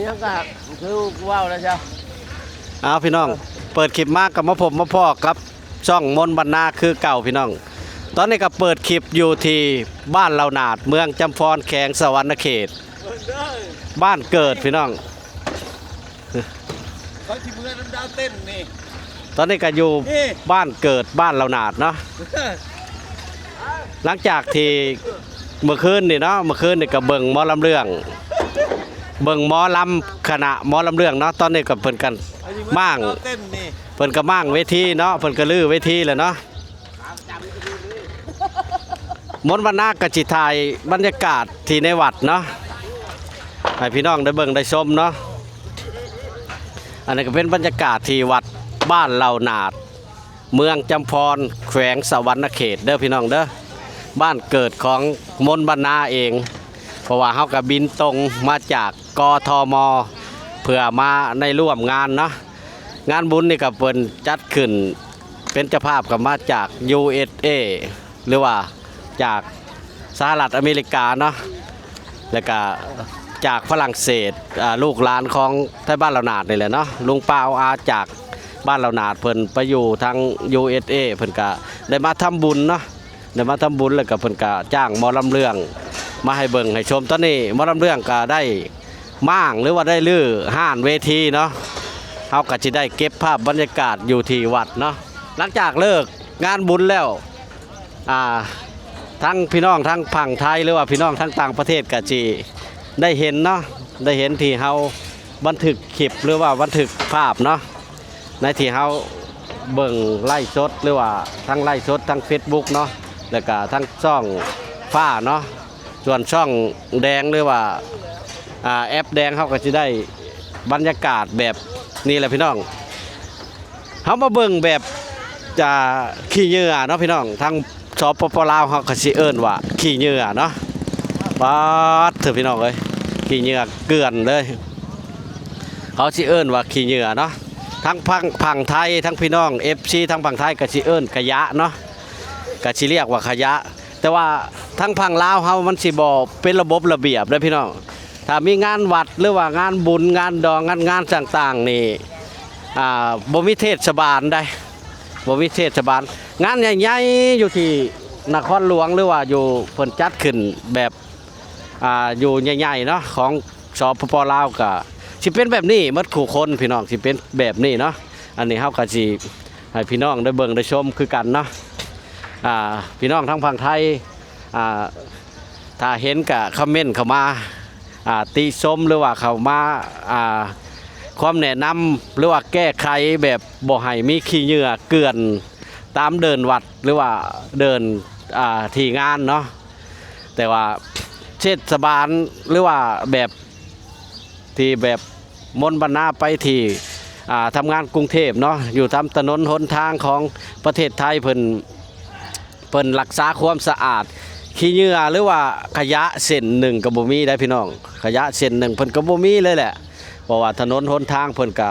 ຍັງກະຄືເວົ້າແລ້ວເຈົ້າ. ເອົາ ພີ່ນ້ອງ ເປີດຄລິບມາກໍມາພົບມາພໍ້ກັບຊ່ອງມົນບັນນາຄືເກົ່າ ພີ່ນ້ອງ. ຕອນນີ້ກໍເປີດຄລິບຢູ່ທີ່ບ້ານເຫຼົ່າໜາດ ເມືອງຈຳພອນ ແຂວງສະຫວັນນະເຂດ ບ້ານເກີດ ພີ່ນ້ອງ. ເຂົາຊິເມືອນຳດາວເຕັ້ນນີ້. ຕອນນີ້ກໍຢູ່ ນີ້ ບ້ານເກີດ ບ້ານເຫຼົ່າໜາດເນາະ. ຫຼັງຈາກທີ່ເມື່ອຄືນນີ້ເນາະ ເມື່ອຄືນນີ້ກໍເບິ່ງໝໍລຳເລື່ອງ ເບິ່ງໝໍລຳ ຄະນະໝໍລຳເລື່ອງເນາະ. ຕອນນີ້ກໍເພິ່ນກໍມ້າງ ດາວເຕັ້ນນີ້ ເພິ່ນກໍມ້າງເວທີເນາະ ເພິ່ນກໍຮື້ເວທີແລ້ວເນາະ. ມົນບັນນາກໍຊິຖ່າຍບັນຍາກາດທີ່ໃນວັດເນາະ ໃຫ້ພີ່ນ້ອງໄດ້ເບິ່ງໄດ້ຊົມເນາະ. ອັນນີ້ກໍເປັນບັນຍາກາດທີ່ວັດບ້ານເຫຼົ່າໜາດ ເມືອງຈຳພອນ ແຂວງສະຫວັນນະເຂດເດີພີ່ນ້ອງເດີ. ບ້ານເກີດຂອງມົນບັນນາເອງ ເພາະວ່າເຮົາກໍບິນຕົງມາຈາກ ກທມ ເພື່ອມາໃນຮ່ວມງານເນາະ. ງານບຸນນີ້ກໍເພິ່ນຈັດຂຶ້ນ ເປັນເຈົ້າພາບກໍມາຈາກ ຢູເອສເອ ຫຼືວ່າຈາກສະຫະລັດອາເມລິກາເນາະ ແລ້ວກະຈາກຝຣັ່ງເສດ ອາ ລູກຫຼານຂອງໄທບ້ານເຫຼົ່າໜາດນີ້ແຫຼະເນາະ. ລຸງປ້າອາຈາກບ້ານເຫຼົ່າໜາດ ເພິ່ນໄປຢູ່ທາງ ຢູເອສເອ ເພິ່ນກະໄດ້ມາທຳບຸນເນາະ ໄດ້ມາທຳບຸນ ແລ້ວກະເພິ່ນກະຈ້າງໝໍລຳເລື່ອງມາໃຫ້ເບິ່ງໃຫ້ຊົມ. ຕອນນີ້ໝໍລຳເລື່ອງກະໄດ້ມ້າງ ຫຼືວ່າໄດ້ຮື້ຮ້ານເວທີເນາະ. ເຮົາກະຊິໄດ້ເກັບພາບບັນຍາກາດຢູ່ທີ່ວັດເນາະ. ຫຼັງຈາກເລີກງານບຸນແລ້ວ ອ່າ ທັງພີ່ນ້ອງທາງຝັ່ງໄທ ຫຼືວ່າພີ່ນ້ອງທາງຕ່າງປະເທດກໍຊິໄດ້ເຫັນເນາະ ໄດ້ເຫັນທີ່ເຮົາບັນທຶກຄລິບ ຫຼືວ່າບັນທຶກພາບເນາະ ໃນທີ່ເຮົາເບິ່ງໄລຟ໌ສົດ ຫຼືວ່າທັງໄລຟ໌ສົດ ທັງເຟສບຸກເນາະ ແລ້ວກະທັງຊ່ອງຟ້າເນາະ. ສ່ວນຊ່ອງແດງ ຫຼືວ່າ ອ່າ ແອັບແດງ ເຮົາກໍຊິໄດ້ບັນຍາກາດແບບນີ້ແຫຼະພີ່ນ້ອງ. ເຮົາມາເບິ່ງແບບ ອ່າ ຂີ້ເຫຍື້ອເນາະພີ່ນ້ອງ ທາງ ສປປ ລາວ ເຮົາກໍຊິເອີ້ນວ່າຂີ້ເຫຍື້ອເນາະ. ປາດເທີພີ່ນ້ອງເອີຍ ຂີ້ເຫຍື້ອເກືອນເລີຍ ເຂົາຊິເອີ້ນວ່າຂີ້ເຫຍື້ອເນາະ. ທາງຝັ່ງ ຝັ່ງໄທ ທາງພີ່ນ້ອງ ເອັຟຊີ ທາງຝັ່ງໄທກໍຊິເອີ້ນຂະຫຍະເນາະ ກໍຊິລຽກວ່າຂະຫຍະ. ແຕ່ວ່າທາງຝັ່ງລາວເຮົາມັນຊິບໍ່ເປັນລະບົບລະບຽບເດ້ພີ່ນ້ອງ. ຖ້າມີງານວັດ ຫຼືວ່າງານບຸນ ງານດອງ ງານ ງານຕ່າງໆນີ້ ອ່າ ບໍ່ມີເທດສະບານໃດ ບໍ່ມີເທດສະບານ. ງານໃຫຍ່ໆຢູ່ທີ່ນະຄອນຫຼວງ ຫຼືວ່າຢູ່ ເພິ່ນຈັດຂຶ້ນແບບ ອ່າ ຢູ່ໃຫຍ່ໆເນາະ ຂອງ ສປປ ລາວ ກະຊິເປັນແບບນີ້ໝົດຄູ່ຄົນພີ່ນ້ອງ ຊິເປັນແບບນີ້ເນາະ. ອັນນີ້ເຮົາກະຊິໃຫ້ພີ່ນ້ອງໄດ້ເບິ່ງໄດ້ຊົມຄືກັນເນາະ. ອ່າ ພີ່ນ້ອງທາງຝັ່ງໄທ ອ່າ ຖ້າເຫັນກະຄອມເມັນເຂົ້າມາ ອ່າ ຕິຊົມ ຫຼືວ່າເຂົ້າມາ ອ່າ ຄວາມແນະນຳ ຫຼືວ່າແກ້ໄຂແບບບໍ່ໃຫ້ມີຂີ້ເຫຍື້ອເກືອນຕາມເດີ່ນວັດ ຫຼືວ່າເດີ່ນ ອ່າ ທີ່ງານເນາະ. ແຕ່ວ່າເທດສະບານ ຫຼືວ່າແບບ ທີ່ແບບມົນບັນນາໄປທີ່ ອ່າ ທຳງານກຸງເທບເນາະ ຢູ່ຕາມຖະໜົນຫົນທາງຂອງປະເທດໄທ ເພິ່ນ ເພິ່ນລັກສາຄວາມສະອາດ. ຂີ້ເຫຍື້ອ ຫຼືວ່າຂະຫຍະເສັ້ນໜຶ່ງກໍບໍ່ມີໄດ໋ພີ່ນ້ອງ ຂະຫຍະເສັ້ນໜຶ່ງເພິ່ນກໍບໍ່ມີເລີຍແຫຼະ ເພາະວ່າຖະໜົນຫົນທາງເພິ່ນກໍ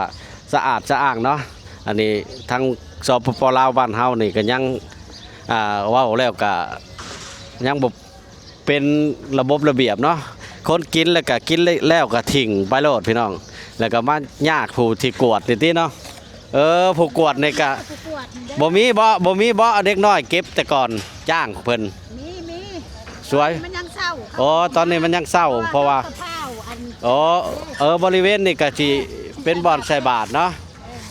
ສະອາດສະອ້າງເນາະ. ອັນນີ້ທາງ ສປປ ລາວ ບ້ານເຮົານີ້ກໍຍັງ ອ່າ ເວົ້າແລ້ວກໍຍັງບໍ່ ເປັນລະບົບລະບຽບເນາະ ຄົນກິນແລ້ວກະກິນແລ້ວກະຖິ້ມໄປໂລດພີ່ນ້ອງ ແລ້ວກະມາຍາກຜູ້ທີ່ກວດນີ້ຕິເນາະ. ເອີ ຜູ້ກວດນີ້ກະ ຜູ້ກວດນີ້ເດ້ ບໍ່ມີບໍ ບໍ່ມີບໍ ເດັກນ້ອຍເກັບແຕ່ກ່ອນຈ້າງເພິ່ນ ມີ ມີ ສວຍ ມັນຍັງເຊົາ ອໍ ຕອນນີ້ມັນຍັງເຊົາ ເພາະວ່າ ເພາະວ່າ ອໍ ເອີ ບໍລິເວນນີ້ກະຊິເປັນບ່ອນໃສ່ບາດເນາະ.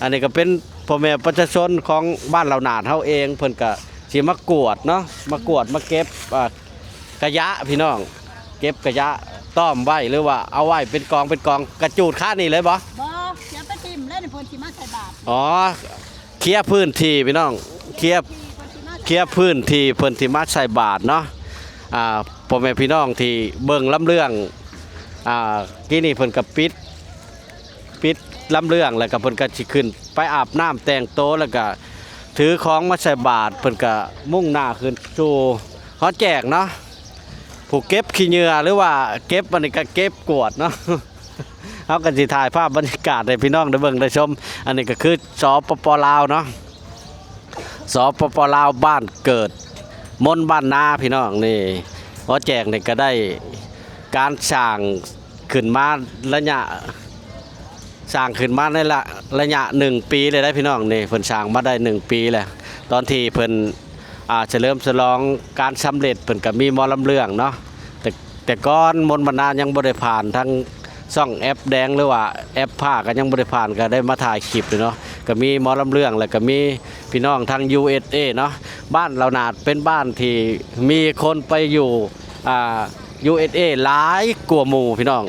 ອັນນີ້ກໍເປັນພໍ່ແມ່ປະຊາຊົນຂອງບ້ານເຫຼົ່າໜາດເຮົາເອງ ເພິ່ນກໍຊິມາກວດເນາະ ມາກວດມາເກັບ ອ່າ ຂະຫຍະພີ່ນ້ອງ ເກັບຂະຫຍະຕ້ອມໄວ້ ຫຼືວ່າເອົາໄວ້ເປັນກອງເປັນກອງ ກະຈູດຄານີ້ເລີຍບໍ່? ບໍ່ ຊິເອົາໄປຖິ້ມແລ້ວນີ້ ເພິ່ນຊິມາໃສ່ບາດ. ອໍ ເຄຍພື້ນທີ່ພີ່ນ້ອງ ເຄຍ ເຄຍພື້ນທີ່ເພິ່ນຊິມາໃສ່ບາດເນາະ. ອ່າ ພໍ່ແມ່ພີ່ນ້ອງທີ່ເບິ່ງລຳເລື່ອງ ອ່າ ກີ້ນີ້ເພິ່ນກໍປິດ ປິດລຳເລື່ອງ ແລ້ວກໍເພິ່ນກໍຊິຂຶ້ນໄປອາບນ້ຳແຕ່ງໂຕ ແລ້ວກໍຖືຂອງມາໃສ່ບາດ ເພິ່ນກໍມຸ່ງໜ້າຂຶ້ນສູ່ຫໍແຈກເນາະ. ຜູ້ເກັບຂີ້ເຫຍື້ອ ຫຼືວ່າເກັບ ອັນນີ້ກໍເກັບກວດເນາະ. ເຮົາກໍຊິຖ່າຍພາບບັນຍາກາດໃຫ້ພີ່ນ້ອງໄດ້ເບິ່ງໄດ້ຊົມ. ອັນນີ້ກໍຄື ສປປ ລາວ ເນາະ. ສປປ ລາວ ບ້ານເກີດ ມົນບ້ານນາ ພີ່ນ້ອງ. ນີ້ ຫໍແຈກນີ້ກໍໄດ້ການສ້າງ ຂຶ້ນມາໄລຍະ ສ້າງຂຶ້ນມາໃນລະ ໄລຍະໜຶ່ງປີແລ້ວເດ້ພີ່ນ້ອງ. ນີ້ເພິ່ນສ້າງມາໄດ້ໜຶ່ງປີແລ້ວ ຕອນທີ່ເພິ່ນ ອ່າ ສະເຫຼີມສະຫຼອງການສຳເລັດ ເພິ່ນກໍມີໝໍລຳເລື່ອງເນາະ. ແຕ່ ແຕ່ກ່ອນມົນບັນນາຍັງບໍ່ໄດ້ຜ່ານທາງຊ່ອງແອັບແດງ ຫຼືວ່າແອັບພ້າກໍຍັງບໍ່ໄດ້ຜ່ານ ກໍໄດ້ມາຖ່າຍຄລິບເນາະ. ກໍມີໝໍລຳເລື່ອງ ແລ້ວກໍມີພີ່ນ້ອງທາງ USA ເນາະ. ບ້ານເຫຼົ່າໜາດເປັນບ້ານທີ່ມີຄົນໄປຢູ່ ອ່າ USA ຫຼາຍກວ່າໝູ່ພີ່ນ້ອງ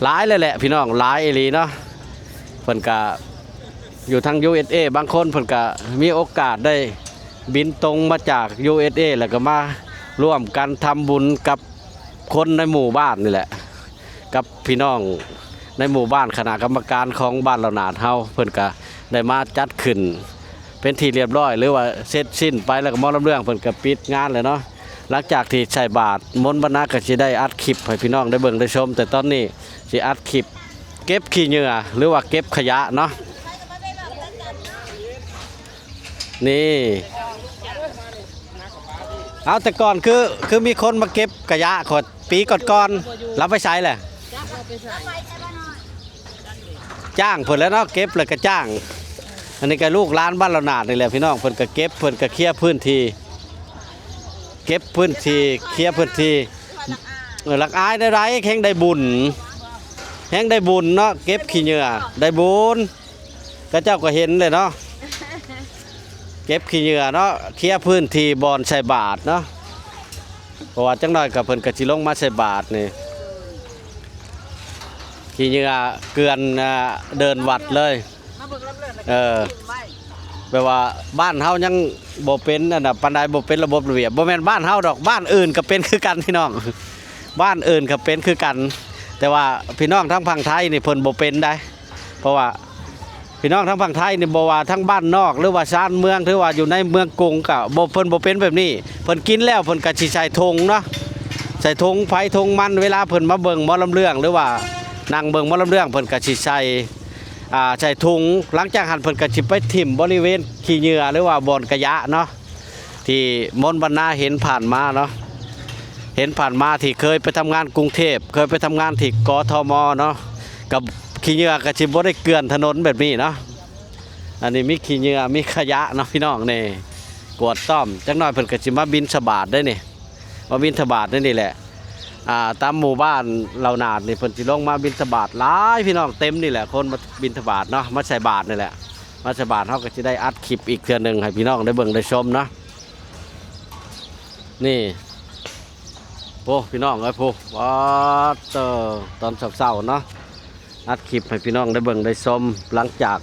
ຫຼາຍເລີຍແຫຼະພີ່ນ້ອງ ຫຼາຍອີ່ຫຼີເນາະ. ເພິ່ນກະຢູ່ທາງ USA ບາງຄົນເພິ່ນກະມີໂອກາດໄດ້ບິນຕົງມາຈາກ USA ແລ້ວກໍມາຮ່ວມກັນທຳບຸນກັບຄົນໃນໝູ່ບ້ານນີ້ແຫຼະ ກັບພີ່ນ້ອງໃນໝູ່ບ້ານ ຄະນະກຳມະການຂອງບ້ານເຫຼົ່າໜາດເຮົາ ເພິ່ນກະໄດ້ມາຈັດຂຶ້ນເປັນທີ່ລຽບຮ້ອຍ ຫຼືວ່າເສັດສິ້ນໄປ ແລ້ວກໍໝໍລຳເລື່ອງເພິ່ນກະປິດງານແລ້ວເນາະ. ຫຼັງຈາກທີ່ໃສ່ບາດ ມົນບັນນາກໍຊິໄດ້ອັດຄລິບໃຫ້ພີ່ນ້ອງໄດ້ເບິ່ງໄດ້ຊົມ ແຕ່ຕອນນີ້ຊິອັດຄລິບເກັບຂີ້ເຫຍື້ອ ຫຼືວ່າເກັບຂະຫຍະເນາະ. ນີ້ ເອົາ ແຕ່ກ່ອນຄື ຄືມີຄົນມາເກັບຂະຫຍະ ຂອດ ປີກ່ອນໆ ລາວໄປໃສແຫຼະ? ຈ້າງເພິ່ນແຫຼະເນາະ ເກັບແລ້ວກໍຈ້າງ. ອັນນີ້ກໍລູກຫຼານບ້ານເຫຼົ່າໜາດນີ້ແຫຼະພີ່ນ້ອງ ເພິ່ນກໍເກັບ ເພິ່ນກໍເຄຍພື້ນທີ່ ເກັບພື້ນທີ່ ເຄຍພື້ນທີ່. ເອີ ລັກອາຍແນວໃດ ແຮ່ງໄດ້ບຸນ ແຮ່ງໄດ້ບຸນເນາະ ເກັບຂີ້ເຫຍື້ອໄດ້ບຸນ. ເຂົາເຈົ້າກໍເຫັນແຫຼະເນາະ ເກັບຂີ້ເຫຍື້ອເນາະ ເຄຍພື້ນທີ່ບ່ອນໃສ່ບາດເນາະ ເພາະວ່າຈັກໜ້ອຍກໍເພິ່ນກໍຊິລົງມາໃສ່ບາດນີ້ ຂີ້ເຫຍື້ອເກືອນ ອ່າ ເດີ່ນວັດເລີຍ. ເອີ ແບບວ່າບ້ານເຮົາຍັງບໍ່ເປັນອັນນະປານໃດ ບໍ່ເປັນລະບົບລະບຽບ. ບໍ່ແມ່ນບ້ານເຮົາດອກ ບ້ານອື່ນກໍເປັນຄືກັນພີ່ນ້ອງ ບ້ານອື່ນກໍເປັນຄືກັນ ແຕ່ວ່າພີ່ນ້ອງທາງຝັ່ງໄທນີ້ເພິ່ນບໍ່ເປັນໃດ. ເພາະວ່າພີ່ນ້ອງທາງຝັ່ງໄທນີ້ ບໍ່ວ່າທາງບ້ານນອກ ຫຼືວ່າຊານເມືອງ ຫຼືວ່າຢູ່ໃນເມືອງກຸງ ກໍບໍ່ ເພິ່ນບໍ່ເປັນແບບນີ້. ເພິ່ນກິນແລ້ວເພິ່ນກໍຊິໃສ່ຖົງເນາະ ໃສ່ຖົງໃຜຖົງມັນ. ເວລາເພິ່ນມາເບິ່ງໝໍລຳເລື່ອງ ຫຼືວ່ານັ່ງເບິ່ງໝໍລຳເລື່ອງ ເພິ່ນກໍຊິໃສ່ ອ່າ ໃສ່ຖົງ. ຫຼັງຈາກຫັ້ນເພິ່ນກໍຊິໄປຖິ້ມບໍລິເວນຂີ້ເຫຍື້ອ ຫຼືວ່າບ່ອນຂະຫຍະເນາະ. ທີ່ມົນບັນນາເຫັນຜ່ານມາເນາະ ເຫັນຜ່ານມາທີ່ເຄີຍໄປທຳງານກຸງເທບ ເຄີຍໄປທຳງານທີ່ ກທມ ເນາະ ກັບຂີ້ເຫຍື້ອກໍຊິບໍ່ໄດ້ເກືອນຖະໜົນແບບນີ້ເນາະ. ອັນນີ້ມີຂີ້ເຫຍື້ອ ມີຂະຫຍະເນາະພີ່ນ້ອງ ນີ້ກວດຕ້ອມ. ຈັກໜ້ອຍເພິ່ນກໍຊິມາບິນທະບາດໄດ້ນີ້ ມາບິນທະບາດໃນນີ້ແຫຼະ. ອ່າ ຕາມໝູ່ບ້ານເຫຼົ່າໜາດນີ້ ເພິ່ນຊິລົງມາບິນທະບາດຫຼາຍພີ່ນ້ອງ ເຕັມນີ້ແຫຼະ ຄົນມາບິນທະບາດເນາະ ມາໃສ່ບາດນີ້ແຫຼະ. ມາໃສ່ບາດ ເຮົາກໍຊິໄດ້ອັດຄລິບອີກເທື່ອໜຶ່ງໃຫ້ພີ່ນ້ອງໄດ້ເບິ່ງໄດ້ຊົມເນາະ. ນີ້ ໂອ້ ພີ່ນ້ອງເອີຍ ໂອ້ ປາດເຕີ ຕອນເຊົ້າໆເນາະ ອັດຄລິບໃຫ້ພີ່ນ້ອງໄດ້ເບິ່ງໄດ້ຊົມ ຫຼັງຈາກ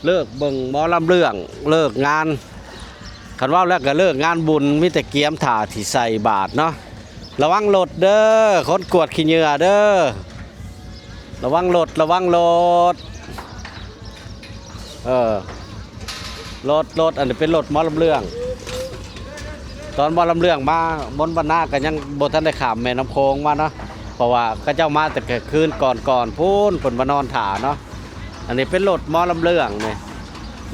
ເລີກເບິ່ງໝໍລຳເລື່ອງ ເລີກງານ ຄັນເວົ້າແລ້ວກໍເລີກງານບຸນ ມີແຕ່ກຽມຖ້າທີ່ໃສ່ບາດເນາະ. ລະວັງລົດເດີ ຄົນກວດຂີ້ເຫຍື້ອເດີ ລະວັງລົດ ລະວັງລົດ ເອີ ລົດ ລົດ ອັນນີ້ເປັນລົດໝໍລຳເລື່ອງ. ຕອນໝໍລຳເລື່ອງມາ ມົນບັນນາກໍຍັງບໍ່ທັນໄດ້ຂ້າມແມ່ນ້ຳໂຂງມາເນາະ ເພາະວ່າເຂົາເຈົ້າມາແຕ່ກາງຄືນກ່ອນໆ ພຸ້ນ ເພິ່ນມານອນຖ້າເນາະ. ອັນນີ້ເປັນລົດໝໍລຳເລື່ອງນີ້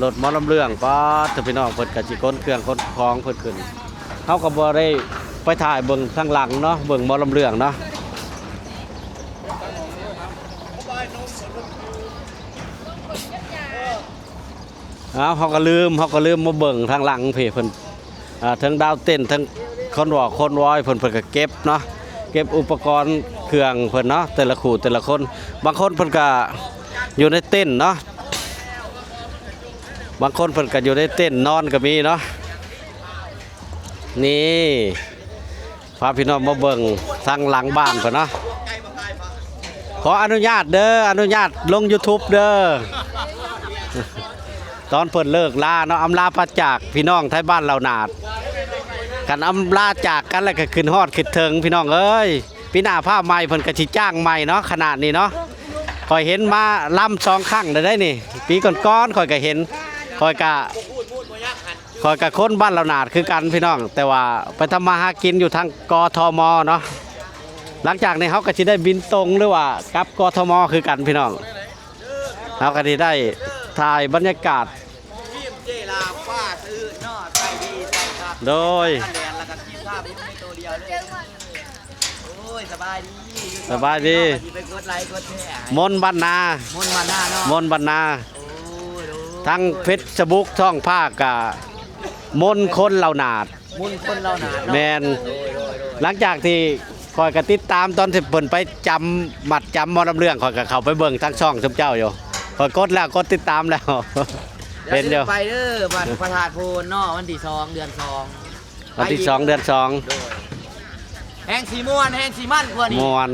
ລົດໝໍລຳເລື່ອງ. ປາດເທີ ພີ່ນ້ອງ ເພິ່ນກໍຊິຂົນເຄື່ອງຂົນຂອງເພິ່ນຂຶ້ນ. ເຮົາກໍບໍ່ໄດ້ໄປຖ່າຍເບິ່ງທາງຫຼັງເນາະ ເບິ່ງໝໍລຳເລື່ອງເນາະ. ເອົາ ເຮົາກໍລືມ ເຮົາກໍລືມມາເບິ່ງທາງຫຼັງພີ້ ເພິ່ນ ອ່າ ເທິງດາວເຕັ້ນ ເທິງຄົນວອກຄົນວອຍ ເພິ່ນ ເພິ່ນກໍເກັບເນາະ ເກັບອຸປະກອນເຄື່ອງເພິ່ນເນາະ ແຕ່ລະຄູ່ແຕ່ລະຄົນ. ບາງຄົນເພິ່ນກໍຢູ່ໃນເຕັ້ນເນາະ ບາງຄົນເພິ່ນກໍຢູ່ໃນເຕັ້ນນອນກໍມີເນາະ. ນີ້ ພາພີ່ນ້ອງມາເບິ່ງທາງຫຼັງບ້ານເພິ່ນເນາະ. ຂໍອະນຸຍາດເດີ ອະນຸຍາດລົງ YouTube ເດີ. ຕອນເພິ່ນເລີກລາເນາະ ອຳລາພາຈາກພີ່ນ້ອງໄທບ້ານເຫຼົ່າໜາດ. ຄັນອຳລາຈາກກັນແລ້ວກໍຄິດຮອດຄິດເຖິງພີ່ນ້ອງເອີຍ. ປີໜ້າຟ້າໃໝ່ເພິ່ນກໍຊິຈ້າງໃໝ່ເນາະ ຂະໜາດນີ້ເນາະ. ຂ້ອຍເຫັນມາລຳສອງຄັ້ງແລ້ວເດ້ນີ້. ປີກ່ອນໆຂ້ອຍກໍເຫັນ ຂ້ອຍກະ ຂ້ອຍກະຄົນບ້ານເຫຼົ່າໜາດຄືກັນພີ່ນ້ອງ ແຕ່ວ່າໄປທຳມາຫາກິນຢູ່ທາງ ກທມ ເນາະ. ຫຼັງຈາກນີ້ເຮົາກໍຊິໄດ້ບິນຕົງ ຫຼືວ່າກັບ ກທມ ຄືກັນພີ່ນ້ອງ. ເຮົາກໍຊິໄດ້ຖ່າຍບັນຍາກາດ ໂດຍ ໂອ້ຍ ສະບາຍດີ ຢູ່ ສະບາຍດີ ໄປກົດໄລກົດແຊໃຫ້ ມົນບັນນາ ມົນບັນນາເນາະ ມົນບັນນາ ໂອ້ຍ ໂດຍ ທັງເຟສບຸກ ຊ່ອງພາກກະ ມົນຄົນເຫຼົ່າໜາດ ມົນຄົນເຫຼົ່າໜາດເນາະ ແມ່ນ ໂດຍ ໂດຍ ໂດຍ ຫຼັງຈາກທີ່ຂ້ອຍກະຕິດຕາມຕອນທີ່ເພິ່ນໄປຈຳ ມັດຈຳໝໍລຳເລື່ອງ ຂ້ອຍກະເຂົ້າໄປເບິ່ງທາງຊ່ອງຊຸມເຈົ້າຢູ່ ຂ້ອຍກົດແລ້ວ ກົດຕິດຕາມແລ້ວ ເຫັນຢູ່ ຢ່າລືມໄປເດີ ວັດພະທາດໂພນເນາະ ວັນທີສອງ ເດືອນສອງ ວັນທີສອງ ເດືອນສອງ ໂດຍ ແຮງຊິມ່ວນ ແຮງຊິມັນກວ່ານີ້ ມ່ວນ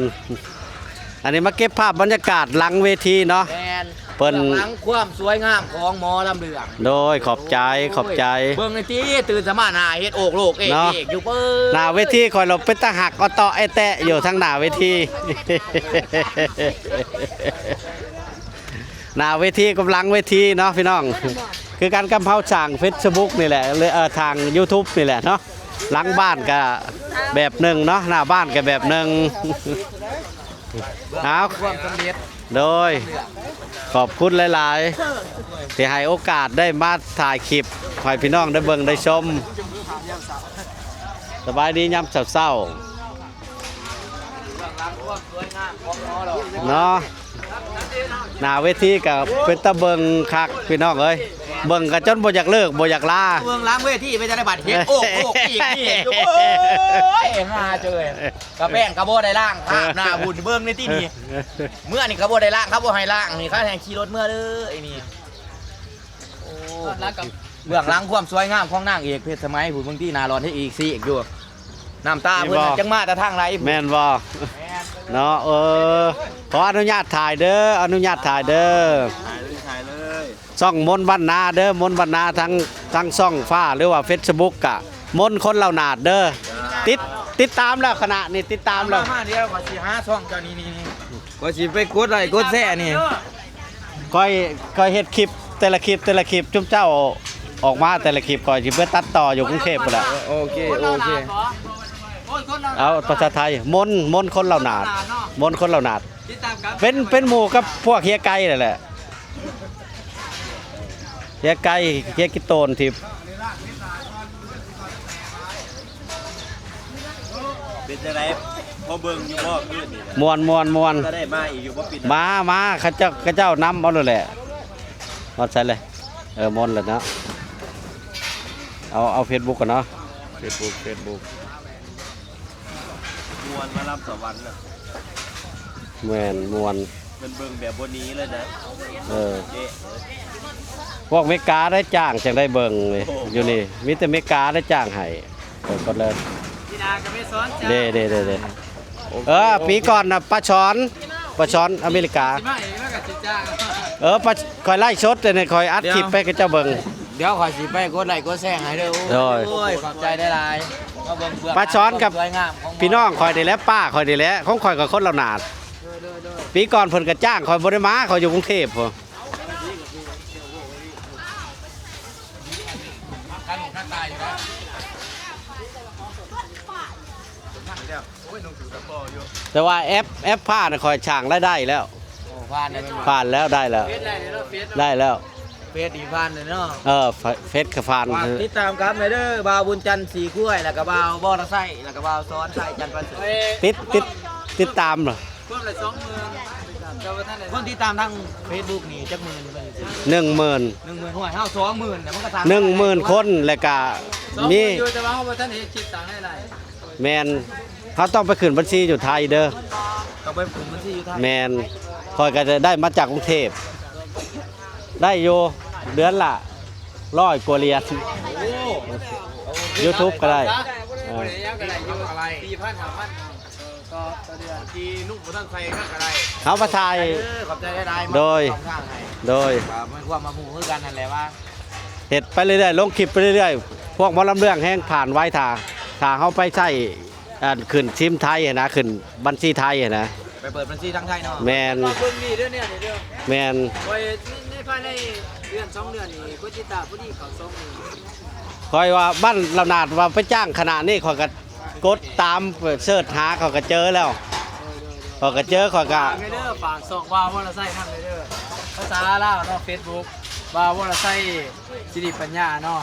ອັນນີ້ມາເກັບພາບບັນຍາກາດຫຼັງເວທີເນາະ ແມ່ນ ເພິ່ນ ເບື້ອງຫຼັງຄວາມສວຍງາມຂອງໝໍລຳເລື່ອງ ໂດຍ ຂອບໃຈ ໂອ້ຍ ຂອບໃຈ ເບິ່ງໃນຕິ ຕື່ນສະມາໜ້າເຮັດໂອກໂລກເອກ ເນາະ ເອກຢູ່ເປີດ ໜ້າເວທີຂ້ອຍລະເປັນຕາຮັກ ອະເຕາະແອະແຕະຢູ່ທາງໜ້າເວທີ ໜ້າເວທີກັບຫຼັງເວທີເນາະພີ່ນ້ອງ ຄືກັນກັບເຮົາສ້າງເຟສບຸກນີ້ແຫຼະ ຫຼື ເອີ ທາງຢູທູບນີ້ແຫຼະເນາະ ຫຼັງບ້ານກະແບບໜຶ່ງເນາະ ໜ້າບ້ານກະແບບໜຶ່ງ ເອົາ ຄວາມສຳເລັດ ໂດຍ ຂອບຄຸນຫຼາຍໆ ທີ່ໃຫ້ໂອກາດໄດ້ມາຖ່າຍຄລິບໃຫ້ພີ່ນ້ອງໄດ້ເບິ່ງໄດ້ຊົມ ສະບາຍດີຍາມເຊົ້າໆ ເນາະ ໜ້າເວທີກະເປັນຕາເບິ່ງຄັກພີ່ນ້ອງເອີຍ ເບິ່ງກະຈົນບໍ່ຢາກເລີກບໍ່ຢາກລາ ເບິ່ງຫຼັງເວທີເປັນຈັ່ງໃດບັດ ເຮັດໂອກໂອກອີກນີ້ຢູ່ ໂອ້ຍ ຫາເຈີຍ ກະແປ້ງກະບໍ່ໄດ້ລ້າງ ພາບໜ້າບຸນເບິ່ງໃນທີ່ນີ້ ເມື່ອນີ້ກະບໍ່ໄດ້ລ້າງ ເຂົາບໍ່ໃຫ້ລ້າງນີ້ ເຂົາໃຫ້ຂີ່ລົດເມືອເດີ ໄອ້ນີ້ ໂອ້ ເບື້ອງຫຼັງຄວາມສວຍງາມຂອງນາງເອກເພັດສະໄໝ ຜູ້ ບາງທີໜ້າຫຼອນເຮັດອີກຊິອີກຢູ່ ນ້ຳຕາເພິ່ນຈັ່ງມາແຕ່ທາງໃດ ແມ່ນບໍ່ ແມ່ນ ເນາະ ເອີ ຂໍອະນຸຍາດຖ່າຍເດີ ອະນຸຍາດຖ່າຍເດີ ຖ່າຍເລີຍ ຖ່າຍເລີຍ ຊ່ອງມົນບັນນາເດີ ມົນບັນນາ ທັງ ທັງຊ່ອງຟ້າ ຫຼືວ່າເຟສບຸກກະມົນຄົນເຫຼົ່າໜາດເດີ ຕິດ ຕິດຕາມແລ້ວ ຄະນະນີ້ຕິດຕາມແລ້ວ ມາ ມາ ດຽວຂ້ອຍຊິຫາຊ່ອງເຈົ້ານີ້ ນີ້ ຂ້ອຍຊິໄປກົດໄລກົດແຊນີ້ ຂ້ອຍ ຂ້ອຍເຮັດຄລິບແຕ່ລະຄລິບ ແຕ່ລະຄລິບ ຈຸມເຈົ້າອອກມາແຕ່ລະຄລິບ ຂ້ອຍຊິໄປຕັດຕໍ່ຢູ່ກຸງເທບພຸ້ນແຫຼະ ໂອເຄ ໂອເຄ ເອົາພາສາໄທ ມົນ ມົນຄົນເຫຼົ່າໜາດ ມົນຄົນເຫຼົ່າໜາດ ເປັນ ເປັນໝູ່ກັບພວກເຮຍໄກ່ນັ້ນແຫຼະ ເຮຍໄກ່ ເຮຍກິໂຕນທີ່ ເປັນຈັ່ງໃດ ພໍເບິ່ງຢູ່ບໍ່ຄືນນີ້ ມ່ວນ ມ່ວນ ມ່ວນ ຈະໄດ້ມາອີກຢູ່ບໍ່ປີໜ້າ ມາ ມາ ເຂົາເຈົ້າ ເຂົາເຈົ້ານຳເອົາໂລດແຫຼະ ຮອດໃສເລີຍ ເອີ ມ່ວນແລ້ວເນາະ ເອົາ ເອົາເຟສບຸກກ່ອນເນາະ ເຟສບຸກ ເຟສບຸກ ມ່ວນ ໝໍລຳສະຫວັນນະ ແມ່ນ ມ່ວນ ເພິ່ນເບິ່ງແບບບໍ່ໜີເລີຍນະ ເອີ ເຈະ ພວກເມກາໄດ້ຈ້າງຈັ່ງໄດ້ເບິ່ງເລີຍ ໂອ້ ຢູ່ນີ້ມີແຕ່ເມກາໄດ້ຈ້າງໃຫ້ ເອີ ກົດເລີຍ ເດ້ ເດ້ ເດ້ ເດ້ ເອີ ປີກ່ອນນະ ປາຊອນ ປາຊອນອາເມລິກາ ຊິມາເອງແລ້ວກໍຊິຈ້າງ ເອີ ປາ ຂ້ອຍໄລຟ໌ສົດ ອັນນີ້ຂ້ອຍອັດຄລິບໄປໃຫ້ເຂົາເຈົ້າເບິ່ງ ດຽວຂ້ອຍຊິໄປກົດໄລກົດແຊໃຫ້ເດີ ໂດຍ ໂອ້ຍ ຂອບໃຈຫຼາຍໆ ມາເບິ່ງເບື້ອງ ປາຊອນກັບ ຄວາມສວຍງາມຂອງ ພີ່ນ້ອງຂ້ອຍນີ້ແຫຼະ ປ້າຂ້ອຍນີ້ແຫຼະ ຂອງຂ້ອຍກໍຄົນລາວນາດ ໂດຍ ໂດຍ ໂດຍ ປີກ່ອນເພິ່ນກໍຈ້າງຂ້ອຍບໍ່ໄດ້ມາ ຂ້ອຍຢູ່ກຸງເທບພຸ້ນ ແຕ່ວ່າແອັບ ແອັບຜ່ານຂ້ອຍສ້າງລາຍໄດ້ແລ້ວ ໂອ້ ຜ່ານແລ້ວແມ່ນບໍ່ ຜ່ານແລ້ວ ໄດ້ແລ້ວ ເຟສໄດ້ເນາະ ເຟສໄດ້ແລ້ວ ເຟສນີ້ຜ່ານແລ້ວເນາະ ເອີ ເຟສກໍຜ່ານ ຝາກຕິດຕາມກັບແດ່ເດີ ບ່າວບຸນຈັນສີຄ້ວຍ ແລ້ວກໍບ່າວວໍລະໄຊ ແລ້ວກໍບ່າວສອນໄຊຈັນປະເສີດ ຕິດ ຕິດ ຕິດຕາມເນາະ ຄົນລະສອງໝື່ນ ຄົນຕິດຕາມທາງເຟສບຸກນີ້ຈັກໝື່ນ ໜຶ່ງໝື່ນ ໜຶ່ງໝື່ນ ຫ້ວຍ ເຮົາສອງໝື່ນນະ ມັນກໍສ້າງ ໜຶ່ງໝື່ນຄົນ ແລ້ວກໍມີ ສອງໝື່ນຢູ່ ແຕ່ວ່າເຮົາບໍ່ທັນເຮັດຄລິບສ້າງລາຍໄດ້ ແມ່ນ ເຮົາຕ້ອງໄປຂຶ້ນບັນຊີຢູ່ໄທເດີ ຕ້ອງໄປຂຶ້ນບັນຊີຢູ່ໄທ ແມ່ນ ຂ້ອຍກໍຈະໄດ້ມາຈາກກຸງເທບ ໄດ້ຢູ່ເດືອນລະຮ້ອຍກວ່າຫຼຽນ ໂອ້ ຢູທູບກໍໄດ້ ເອີ ບໍ່ໄດ້ຫຍັງກໍໄດ້ຢູ່ ສີ່ພັນ ຫ້າພັນ ເອີ ຕໍ່ ຕໍ່ເດືອນ ທີ່ນຸ່ງບໍ່ທັນໃສ່ກໍໄດ້ ເຮົາມາຖ່າຍ ເອີ ຂອບໃຈຫຼາຍໆ ໂດຍ ມາເປີດຊ່ອງທາງໃຫ້ ໂດຍ ກໍມີຄວາມມາຮູ້ຄືກັນນັ້ນແຫຼະວ່າ ເຮັດໄປເລື້ອຍໆ ລົງຄລິບໄປເລື້ອຍໆ ພວກໝໍລຳເລື່ອງແຮງຜ່ານໄວ ຖ້າ ຖ້າເຮົາໄປໃຊ້ ອັນຂຶ້ນຊິມໄທຫັ້ນນະ ຂຶ້ນບັນຊີໄທຫັ້ນນະ ໄປເປີດບັນຊີທາງໄທເນາະ ແມ່ນ ເບິ່ງນີ້ເດີ ແນວນີ້ເດີ ແມ່ນ ຂ້ອຍໃນ ໃນພາຍໃນເດືອນສອງເດືອນນີ້ ຜູ້ຕິດຕາມຜູ້ນີ້ເຂົ້າສອງໝື່ນ ຂ້ອຍວ່າບ້ານລາວນາດວ່າໄປຈ້າງຂະໜາດນີ້ ຂ້ອຍກໍກົດຕາມເສີດຫາ ຂ້ອຍກໍເຈີແລ້ວ ຂ້ອຍກໍເຈີ ຂ້ອຍກໍ ຝາກເດີ ຝາກຊ່ອງບ່າວວໍລະໄຊນຳເດີ ພາສາລາວເນາະ ເຟສບຸກ ບ່າວວໍລະໄຊ ສິລິປັນຍາເນາະ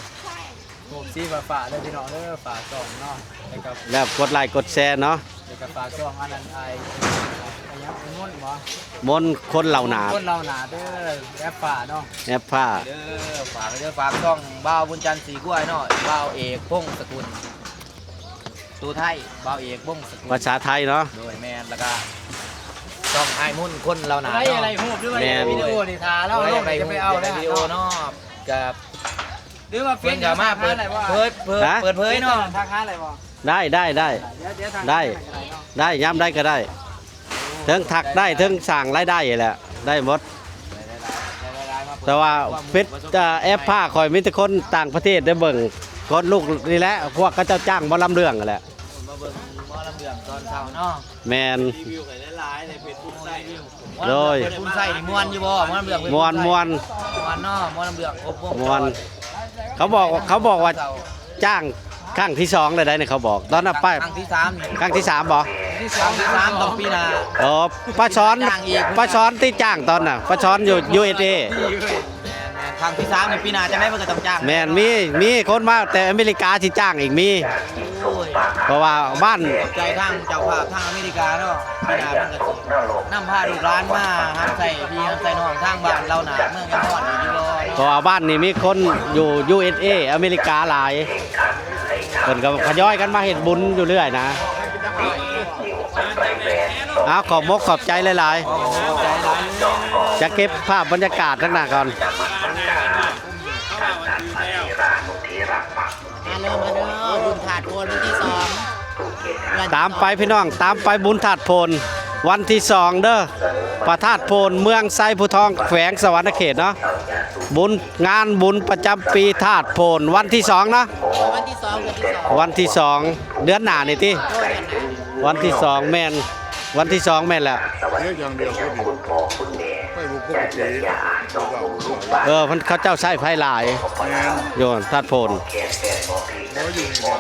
ຮູບສີຟ້າໆເດີພີ່ນ້ອງເດີ ຝາກຊ່ອງເນາະ ແລ້ວກໍ ແລ້ວກົດໄລ້ກົດແຊເນາະ ແລ້ວກໍຝາກຊ່ອງອັນນັ້ນ ອ້າຍ ຫຍັງ ມົນບໍ່? ມົນຄົນເລົ່າໜາດ ຄົນເລົ່າໜາດເດີ ແອັບຟ້າເນາະ ແອັບຟ້າ ເດີ ຝາກເດີ ຝາກຊ່ອງບ່າວບຸນຈັນສີຄວາຍເນາະ ບ່າວເອກ ພົງສະກຸນ ໂຕໄທ ບ່າວເອກ ພົງສະກຸນ ພາສາໄທເນາະ ໂດຍ ແມ່ນ ແລ້ວກໍຊ່ອງອ້າຍມົນຄົນເລົ່າໜາດເນາະ ໄດ້ໄດ້ຮູບດ້ວຍ ແມ່ນ ວິດີໂອນີ້ ຖ້າລາວລົງຈະໄປເອົາ ວິດີໂອເນາະ ກໍ ຫຼືວ່າເຟສ ເພິ່ນກໍມາເປີດເຜີຍ ເປີດເຜີຍເນາະ ທັກຫາໄດ້ບໍ່? ໄດ້ ໄດ້ ໄດ້ ດຽວ ດຽວທັກ ໄດ້ ຫາໄດ້ເນາະ ໄດ້ ຍາມໃດກໍໄດ້ ເທິງທັກໄດ້ ເທິງສ້າງລາຍໄດ້ແຫຼະ ໄດ້ໝົດ ແຕ່ວ່າເຟສ ເອີ ແອັບຟ້າຂ້ອຍມີແຕ່ຄົນຕ່າງປະເທດໄດ້ເບິ່ງ ຄົນລູກນີ້ແຫຼະ ພວກເຂົາເຈົ້າຈ້າງໝໍລຳເລື່ອງຫັ້ນແຫຼະ ມາເບິ່ງໝໍລຳເລື່ອງຕອນເຊົ້າເນາະ ແມ່ນ ຣີວິວໃຫ້ຫຼາຍໆ ໃນເຟສບຸກໃຊ້ ໂດຍ ເຟສບຸກໃຊ້ນີ້ມ່ວນຢູ່ບໍ່? ໝໍລຳເລື່ອງເຟສບຸກໃຊ້ ມ່ວນ ມ່ວນ ມ່ວນເນາະ ໝໍລຳເລື່ອງຄົບວົງ ມ່ວນ ເຂົາບອກ ເຂົາບອກວ່າຈ້າງຄັ້ງທີສອງແລ້ວໃດ໋ ເຂົາບອກ ຕອນນັ້ນໄປ ຄັ້ງທີສາມນີ້ ຄັ້ງທີສາມບໍ່? ຄັ້ງທີສາມຕ້ອງປີໜ້າ ອໍ ປ້າສອນ ຈ້າງອີກ ປ້າສອນຕິຈ້າງຕອນນັ້ນ ປ້າສອນຢູ່ ຢູເອສເອ ແມ່ນໆ ຄັ້ງທີສາມນີ້ ປີໜ້າຈັ່ງໃດເພິ່ນກໍຕ້ອງຈ້າງ ແມ່ນ ມີ ມີຄົນມາແຕ່ອາເມລິກາຊິຈ້າງອີກ ມີ ໂອ້ຍ ເພາະວ່າບ້ານ ຂອບໃຈທາງເຈົ້າພາບທາງອາເມລິກາເນາະ ປີໜ້າເພິ່ນກໍຊິນຳພາລູກຫຼານມາຮັບໃຊ້ພີ່ຮັບໃຊ້ນ້ອງທາງບ້ານເລົ່າໜ້າເມືອງຍາງຮອດນີ້ຢູ່ບໍ່ເນາະ ເພາະວ່າບ້ານນີ້ມີຄົນຢູ່ ຢູເອສເອ ອາເມລິກາຫຼາຍ ເພິ່ນກໍທະຍອຍກັນມາເຮັດບຸນຢູ່ເລື້ອຍນະ ເອົາ ຂອບມົກຂອບໃຈຫຼາຍໆ ຈະເກັບພາບບັນຍາກາດທາງໜ້າກ່ອນ ມາເລີ່ມ ມາເດີ ບຸນທາດໂພນວັນທີສອງ ຕາມໄປພີ່ນ້ອງ ຕາມໄປບຸນທາດໂພນວັນທີສອງເດີ ພະທາດໂພນເມືອງໄຊພູທອງ ແຂວງສະຫວັນນະເຂດເນາະ ບຸນ ງານບຸນປະຈຳປີທາດໂພນວັນທີສອງເນາະ ວັນທີສອງ ວັນທີສອງ ເດືອນໜ້ານີ້ຕິ ໂດຍ ເດືອນໜ້າ ວັນທີສອງແມ່ນ ວັນທີສອງແມ່ນແລ້ວ ເຮັດຢ່າງດຽວ ໄຟບໍ່ປົກກະຕິ ເອີ ເພິ່ນ ເຂົາເຈົ້າໃຊ້ໄຟຫຼາຍ ແມ່ນ ຢູ່ທາດໂພນ ບໍ່ຢູ່ນີ້ບໍ່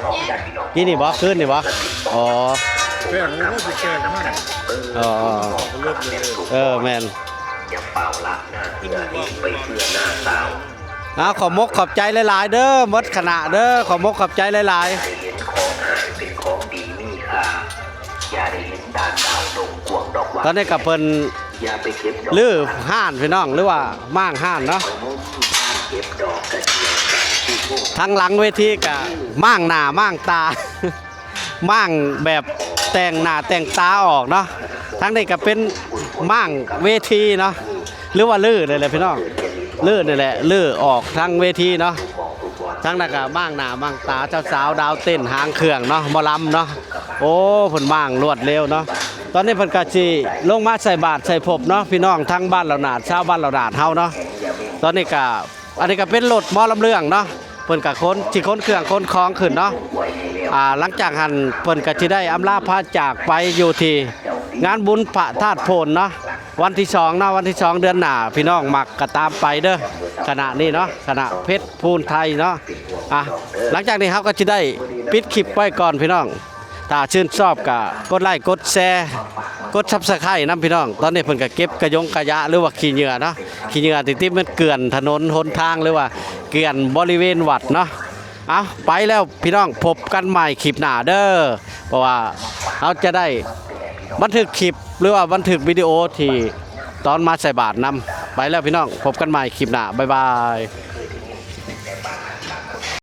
ຢູ່ນີ້ບໍ່ ຄືນນີ້ບໍ່ ອໍ ແປ້ງ ໂອ້ ຊິແປ້ງມັນ ອໍ ເອີ ແມ່ນ ເອົາ ຂອບມົກຂອບໃຈຫຼາຍໆເດີ ໝົດຄະນະເດີ ຂອບມົກຂອບໃຈຫຼາຍໆ ຕອນນີ້ກໍເພິ່ນ ຮື້ຮ້ານພີ່ນ້ອງ ຫຼືວ່າມ້າງຮ້ານເນາະ ທາງຫຼັງເວທີກະມ້າງໜ້າມ້າງຕາ ມ້າງແບບແຕ່ງໜ້າແຕ່ງຕາອອກເນາະ ທາງນີ້ກະເປັນມ້າງເວທີເນາະ ຫຼືວ່າຮື້ນີ້ແຫຼະພີ່ນ້ອງ ຮື້ນີ້ແຫຼະ ຮື້ອອກທາງເວທີເນາະ ທາງນັ້ນກະມ້າງໜ້າມ້າງຕາ ສາວໆດາວເຕັ້ນຫາງເຄື່ອງເນາະ ໝໍລຳເນາະ ໂອ້ ເພິ່ນມ້າງລວດເລັວເນາະ ຕອນນີ້ເພິ່ນກະຊິລົງມາໃສ່ບາດໃສ່ພົບເນາະ ພີ່ນ້ອງທາງບ້ານເຫຼົ່າໜາດ ຊາວບ້ານເຫຼົ່າໜາດເຮົາເນາະ ຕອນນີ້ກະ ອັນນີ້ກະເປັນລົດໝໍລຳເລື່ອງເນາະ ເພິ່ນກະຂົນ ຊິຂົນເຄື່ອງຂົນຂອງຂຶ້ນເນາະ ອ່າ ຫຼັງຈາກຫັ້ນເພິ່ນກະຊິໄດ້ອຳລາພາຈາກໄປຢູ່ທີ່ງານບຸນພະທາດໂພນເນາະ ວັນທີສອງເນາະ ວັນທີສອງເດືອນໜ້າ ພີ່ນ້ອງມັກກະຕາມໄປເດີ ຄະນະນີ້ເນາະ ຄະນະເພັດພູນໄທເນາະ ອ່າ ຫຼັງຈາກນີ້ເຮົາກໍຊິໄດ້ປິດຄລິບໄວ້ກ່ອນພີ່ນ້ອງ ຖ້າຊື່ນຊອບກໍກົດໄລ້ກົດແຊ ກົດຊັບສະໄຄນຳພີ່ນ້ອງ ຕອນນີ້ເພິ່ນກໍເກັບກະຢົງກະຢະ ຫຼືວ່າຂີ້ເຫຍື້ອເນາະ ຂີ້ເຫຍື້ອທີ່ຕິດມັນເກືອນຖະໜົນຫົນທາງ ຫຼືວ່າເກືອນບໍລິເວນວັດເນາະ ເອົາ ໄປແລ້ວພີ່ນ້ອງ ພົບກັນໃໝ່ຄລິບໜ້າເດີ ເພາະວ່າເຮົາຈະໄດ້ບັນທຶກຄລິບ ຫຼືວ່າບັນທຶກວິດີໂອທີ່ຕອນມາໃສ່ບາດນຳ ໄປແລ້ວພີ່ນ້ອງ ພົບກັນໃໝ່ຄລິບໜ້າ ບາຍບາຍ.